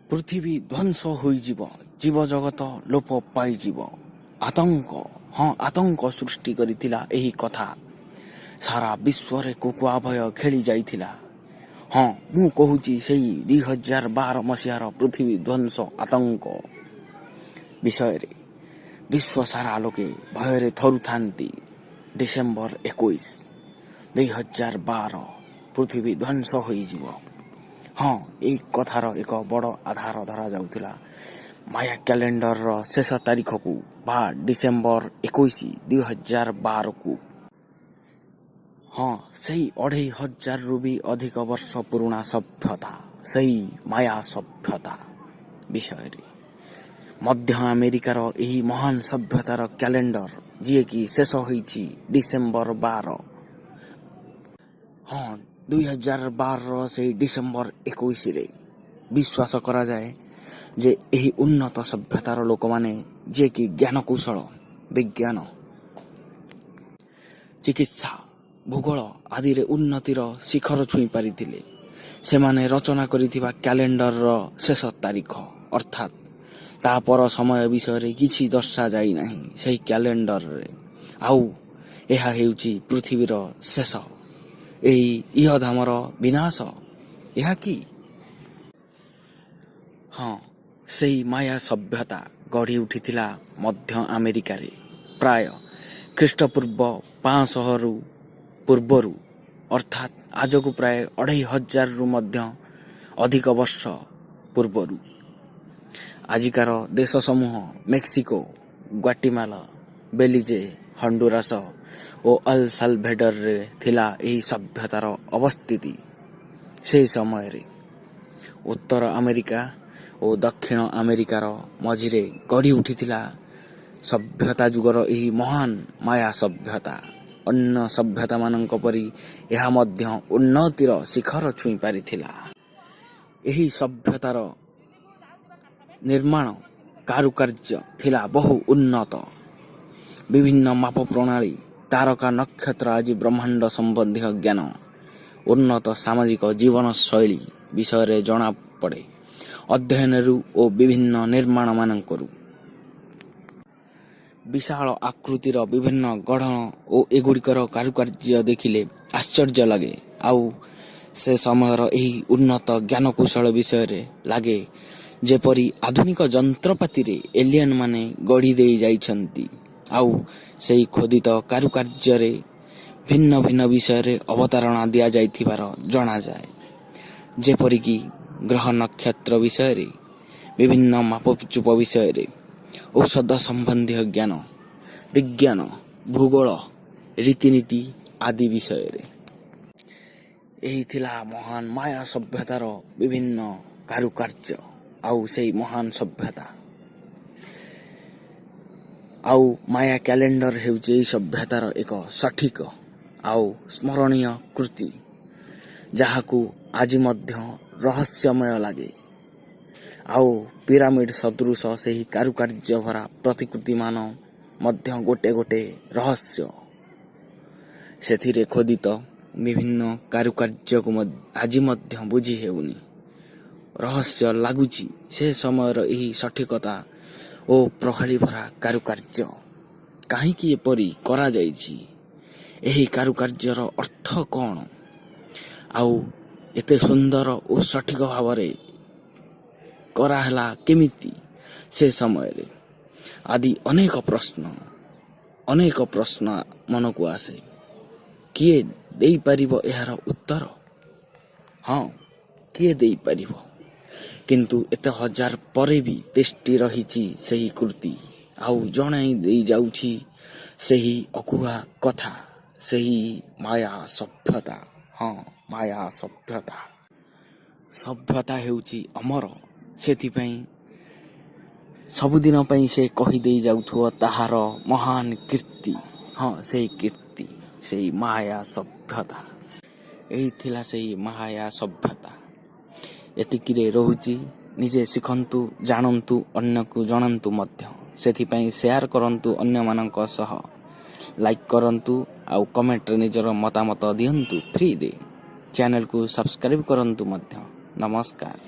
ପୃଥିବୀ ଧ୍ୱଂସ ହୋଇଯିବ, ଜୀବଜଗତ ଲୋପ ପାଇଯିବ। ଆତଙ୍କ, ହଁ, ଆତଙ୍କ ସୃଷ୍ଟି କରିଥିଲା ଏହି କଥା। ସାରା ବିଶ୍ୱରେ କୋକୁଆ ଭୟ ଖେଳି ଯାଇଥିଲା। ହଁ, ମୁଁ କହୁଛି ସେଇ 2012 ମସିହାର ପୃଥିବୀ ଧ୍ୱଂସ ଆତଙ୍କ ବିଷୟରେ। ବିଶ୍ୱ ସାରା ଲୋକେ ଭୟରେ ଥରୁଥାନ୍ତି। ଡିସେମ୍ବର 21, 2012, ପୃଥିବୀ ଧ୍ୱଂସ ହୋଇଯିବ। ହଁ, ଏଇ କଥାର ଏକ ବଡ଼ ଆଧାର ଧରାଯାଉଥିଲା ମାୟା କ୍ୟାଲେଣ୍ଡରର ଶେଷ ତାରିଖକୁ ବା ଡିସେମ୍ବର 21, 2012କୁ। ହଁ, ସେଇ 2500ରୁ ବି ଅଧିକ ବର୍ଷ ପୁରୁଣା ସଭ୍ୟତା, ସେଇ ମାୟା ସଭ୍ୟତା ବିଷୟରେ। ମଧ୍ୟ ଆମେରିକାର ଏହି ମହାନ ସଭ୍ୟତାର କ୍ୟାଲେଣ୍ଡର, ଯିଏକି ଶେଷ ହୋଇଛି ଡିସେମ୍ବର 12, ହଁ, 2012ର ସେଇ ଡିସେମ୍ବର 21ରେ। ବିଶ୍ୱାସ କରାଯାଏ ଯେ ଏହି ଉନ୍ନତ ସଭ୍ୟତାର ଲୋକମାନେ, ଯିଏକି ଜ୍ଞାନକୌଶଳ, ବିଜ୍ଞାନ, ଚିକିତ୍ସା, ଭୂଗୋଳ ଆଦିରେ ଉନ୍ନତିର ଶିଖର ଛୁଇଁ ପାରିଥିଲେ, ସେମାନେ ରଚନା କରିଥିବା କ୍ୟାଲେଣ୍ଡରର ଶେଷ ତାରିଖ, ଅର୍ଥାତ୍ ତା ପର ସମୟ ବିଷୟରେ କିଛି ଦର୍ଶାଯାଇନାହିଁ ସେହି କ୍ୟାଲେଣ୍ଡରରେ। ଆଉ ଏହା ହେଉଛି ପୃଥିବୀର ଶେଷ, ଏହି ଇହଧାମର ବିନାଶ। ଏହା କି? ହଁ, ସେଇ ମାୟା ସଭ୍ୟତା ଗଢ଼ି ଉଠିଥିଲା ମଧ୍ୟ ଆମେରିକାରେ, ପ୍ରାୟ ଖ୍ରୀଷ୍ଟପୂର୍ବ 500ରୁ ପୂର୍ବରୁ, ଅର୍ଥାତ୍ ଆଜକୁ ପ୍ରାୟ 2500ରୁ ମଧ୍ୟ ଅଧିକ ବର୍ଷ ପୂର୍ବରୁ। ଆଜିକାର ଦେଶ ସମୂହ ମେକ୍ସିକୋ, ଗ୍ୱାଟିମାଲା, ବେଲିଜେ, ହଣ୍ଡୁରାସ ଓ ଅଲ୍ ସାଲଭେଡରରେ ଥିଲା ଏହି ସଭ୍ୟତାର ଅବସ୍ଥିତି ସେ ସମୟରେ। ଉତ୍ତର ଆମେରିକା ଓ ଦକ୍ଷିଣ ଆମେରିକାର ମଝିରେ ଗଢ଼ି ଉଠିଥିଲା ସଭ୍ୟତା ଯୁଗର ଏହି ମହାନ ମାୟା ସଭ୍ୟତା। ଅନ୍ୟ ସଭ୍ୟତାମାନଙ୍କ ପରି ଏହା ମଧ୍ୟ ଉନ୍ନତିର ଶିଖର ଛୁଇଁ ପାରିଥିଲା। ଏହି ସଭ୍ୟତାର ନିର୍ମାଣ କାରୁକାର୍ଯ୍ୟ ଥିଲା ବହୁ ଉନ୍ନତ। ବିଭିନ୍ନ ମାପ ପ୍ରଣାଳୀ, ତାରକା ନକ୍ଷତ୍ର ଆଦି ବ୍ରହ୍ମାଣ୍ଡ ସମ୍ବନ୍ଧୀୟ ଜ୍ଞାନ, ଉନ୍ନତ ସାମାଜିକ ଜୀବନଶୈଳୀ ବିଷୟରେ ଜଣାପଡ଼େ ଅଧ୍ୟୟନରୁ ଓ ବିଭିନ୍ନ ନିର୍ମାଣମାନଙ୍କରୁ। ବିଶାଳ ଆକୃତିର ବିଭିନ୍ନ ଗଢ଼ଣ ଓ ଏଗୁଡ଼ିକର କାରୁକାର୍ଯ୍ୟ ଦେଖିଲେ ଆଶ୍ଚର୍ଯ୍ୟ ଲାଗେ। ଆଉ ସେ ସମୟର ଏହି ଉନ୍ନତ ଜ୍ଞାନକୌଶଳ ବିଷୟରେ ଲାଗେ ଯେପରି ଆଧୁନିକ ଯନ୍ତ୍ରପାତିରେ ଏଲିୟନମାନେ ଗଢ଼ି ଦେଇ ଯାଇଛନ୍ତି। ଆଉ ସେହି ଖୋଦିତ କାରୁକାର୍ଯ୍ୟରେ ଭିନ୍ନ ଭିନ୍ନ ବିଷୟରେ ଅବତାରଣା ଦିଆଯାଇଥିବାର ଜଣାଯାଏ, ଯେପରିକି ଗ୍ରହ ନକ୍ଷତ୍ର ବିଷୟରେ, ବିଭିନ୍ନ ମାପଚୁପ ବିଷୟରେ, ଔଷଧ ସମ୍ବନ୍ଧୀୟ ଜ୍ଞାନ, ବିଜ୍ଞାନ, ଭୂଗୋଳ, ରୀତିନୀତି ଆଦି ବିଷୟରେ। ଏହି ଥିଲା ମହାନ ମାୟା ସଭ୍ୟତାର ବିଭିନ୍ନ କାରୁକାର୍ଯ୍ୟ ଆଉ ସେଇ ମହାନ ସଭ୍ୟତା। ଆଉ ମାୟା କ୍ୟାଲେଣ୍ଡର ହେଉଛି ଏହି ସଭ୍ୟତାର ଏକ ସଠିକ ଆଉ ସ୍ମରଣୀୟ କୃତି, ଯାହାକୁ ଆଜି ମଧ୍ୟ ରହସ୍ୟମୟ ଲାଗେ। ଆଉ ପିରାମିଡ ସଦୃଶ ସେହି କାରୁକାର୍ଯ୍ୟ ଭରା ପ୍ରତିକୃତିମାନ ମଧ୍ୟ ଗୋଟେ ଗୋଟେ ରହସ୍ୟ। ସେଥିରେ ଖୋଦିତ ବିଭିନ୍ନ କାରୁକାର୍ଯ୍ୟକୁ ଆଜି ମଧ୍ୟ ବୁଝି ହେଉନି, ରହସ୍ୟ ଲାଗୁଛି ସେ ସମୟର ଏହି ସଠିକତା ଓ ପ୍ରହେଳି ଭରା କାରୁକାର୍ଯ୍ୟ। କାହିଁକି ଏପରି କରାଯାଇଛି? ଏହି କାରୁକାର୍ଯ୍ୟର ଅର୍ଥ କ'ଣ? ଆଉ ଏତେ ସୁନ୍ଦର ଓ ସଠିକ ଭାବରେ କରାହେଲା କେମିତି ସେ ସମୟରେ? ଆଦି ଅନେକ ପ୍ରଶ୍ନ, ଅନେକ ପ୍ରଶ୍ନ ମନକୁ ଆସେ। କିଏ ଦେଇପାରିବ ଏହାର ଉତ୍ତର? ହଁ, କିଏ ଦେଇପାରିବ? କିନ୍ତୁ ଏତେ ହଜାର ପରେ ବି ତିଷ୍ଠି ରହିଛି ସେହି କୃତି ଆଉ ଜଣାଇ ଦେଇଯାଉଛି ସେହି ଅକୁହା କଥା, ସେହି ମାୟା ସଭ୍ୟତା। ହଁ, ମାୟା ସଭ୍ୟତା। ସଭ୍ୟତା ହେଉଛି ଅମର। ସେଥିପାଇଁ ସବୁଦିନ ପାଇଁ ସେ କହିଦେଇ ଯାଉଥିବ ତାହାର ମହାନ କୀର୍ତ୍ତି। ହଁ, ସେଇ କୀର୍ତ୍ତି, ସେଇ ମାୟା ସଭ୍ୟତା। ଏହି ଥିଲା ସେଇ ମାୟା ସଭ୍ୟତା। ଏତିକିରେ ରହୁଛି। ନିଜେ ଶିଖନ୍ତୁ, ଜାଣନ୍ତୁ, ଅନ୍ୟକୁ ଜଣାନ୍ତୁ ମଧ୍ୟ। ସେଥିପାଇଁ ସେୟାର କରନ୍ତୁ ଅନ୍ୟମାନଙ୍କ ସହ, ଲାଇକ୍ କରନ୍ତୁ ଆଉ କମେଣ୍ଟରେ ନିଜର ମତାମତ ଦିଅନ୍ତୁ ଫ୍ରିରେ। ଚ୍ୟାନେଲକୁ ସବସ୍କ୍ରାଇବ୍ କରନ୍ତୁ ମଧ୍ୟ। ନମସ୍କାର।